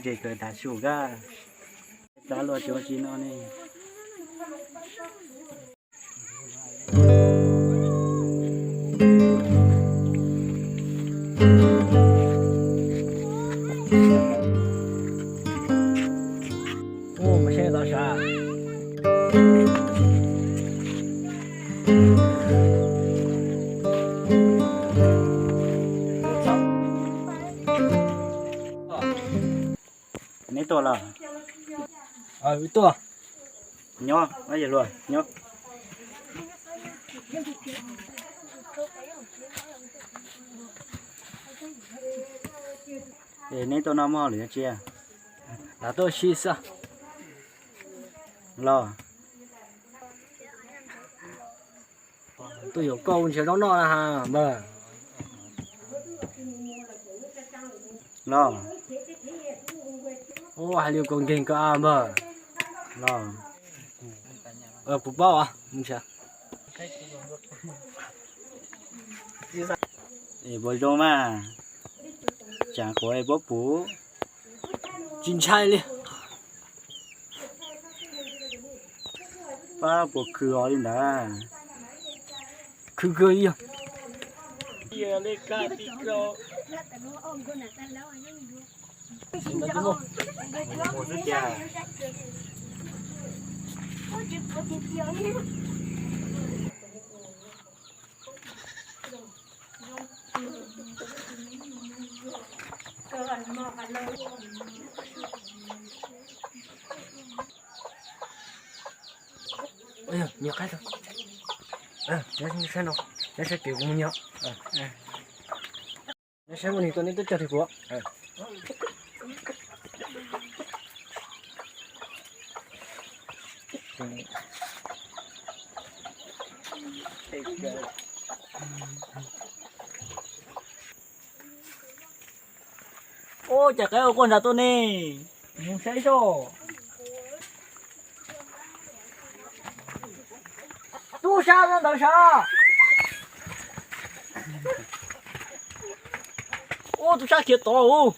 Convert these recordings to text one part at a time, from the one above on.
Ces kawm tav su kab, tab luaj tsuav tsis no ne. Mus saib tau sav. Neb tuaj los? Tuaj. Nyob, nyob. Es neb tuaj noj mov lawm tsis? Lam tuaj ua si xwb. Los. Tuaj yuav koj ua ntsiav zaub noj na ha npawg. Los. Ua hais li koj nkeeg koj a npawg. Los. Kuv paub os. Es puas zoo mas? Tsam kuv es puab puv. Tsis ntshai li. Pab puas khwv os li ntawd? Khwv kawg li. Nyob qab, nyob saib no, nyob saib kev kuv mus nyob. Nyob saib muaj neeg tuaj neb twb cog ris puav. Ua cas qaib ua quaj nrad tuaj ne? Mus saib soj. Tub sab ntawd sav. Ua tub sab khiav tod.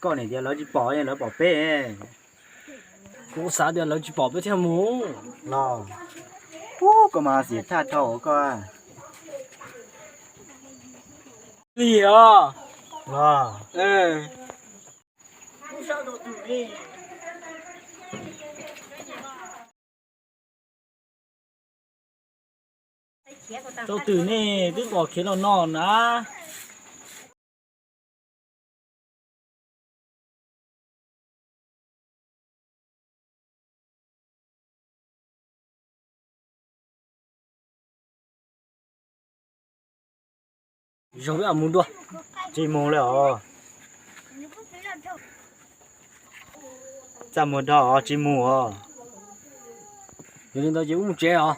Koj niam tias lawv tsis pom, lawv pom peb. Kuv xav tias lawv tsis pom peb thiaj mus. Los, koj mas xim thaj dhau koj. Li os. Los. Tau twm ne, twb pom khiav los no na. Zoo ib mus dua. Tsis mus li os. Txaj muag dog os, tsis mus os. Yog li ntawd ces wb mus tsev os.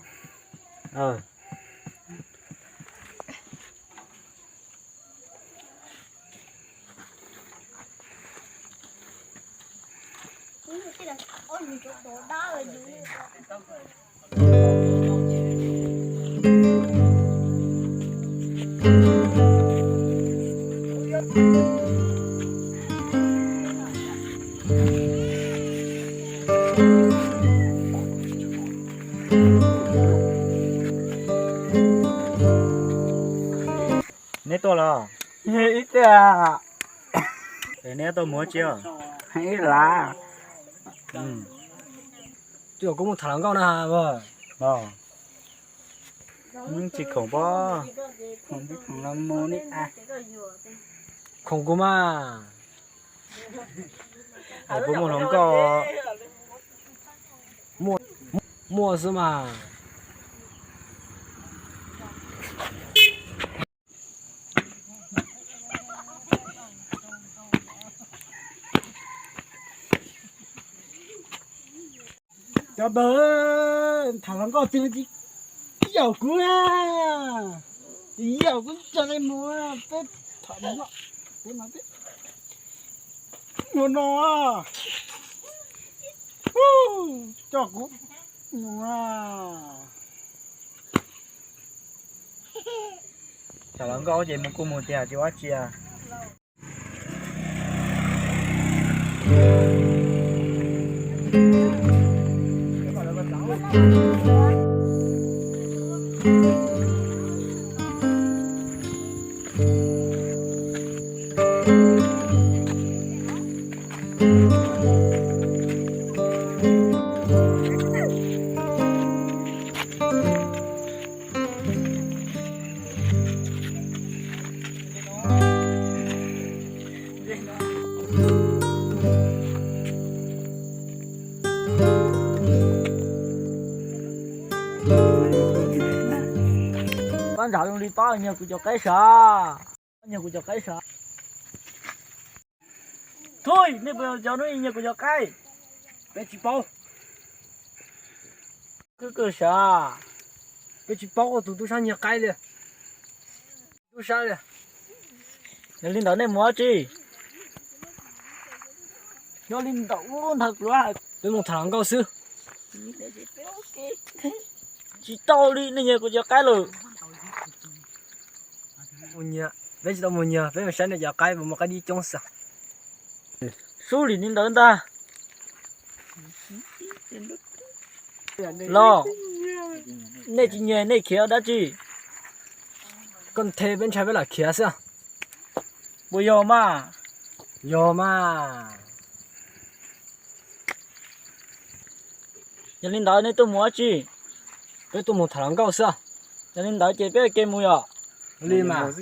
Neb tuaj los? Ib tiag. Neb tuaj mus tsi? Ib lav. Twb yog kuv mus tham hluas nkauj na. Tsis khoom pob. Khoom kuv mas. Puas muaj hluas nkauj? Muaj xwb mas. Cov npawg, tham hluas nkauj tsis, tsis yaum kuv na. Yaum kuv tso tej mus, peb tham hluas nkauj, peb mas peb mus no, coj kuv mus. Tham hluas nkauj ces mus kuj mus tiag, tsis ua tsi. Pab ntshav zoo li pab nyiag kuv cov qaib sav. Nyiag kuv cov qaib sav. Thaib, nej puas yog cov hnub i nyiag kuv cov qaib? Peb tsis paub. Kawg kawg sav. Peb tsis paub tus tub sab nyiag qaib li. Tub sab li. Yog li ntawd nej mus ua tsi? Yog li ntawd ub ntawd kuv peb mus tham hluas nkauj xwb. Tsis tau li, nej nyiag kuv cov qaib lawm. Peb tsis tau mus nyiag, peb mus saib nej cov qaib puas muaj qaib dib coob xwb. Sub lim li ntawd ntag. Los, nej tsis nyiag nej khiav dab tsi? Koj nthe peb ntshai peb lam khiav xwb. Puas yog mas? Yog mas. Yog li ntawd nej tuaj mus ua tsi? Peb tuaj mus tham hluas nkauj xwb. Yog li ntawd ces peb ua ke mus yom. Li mas.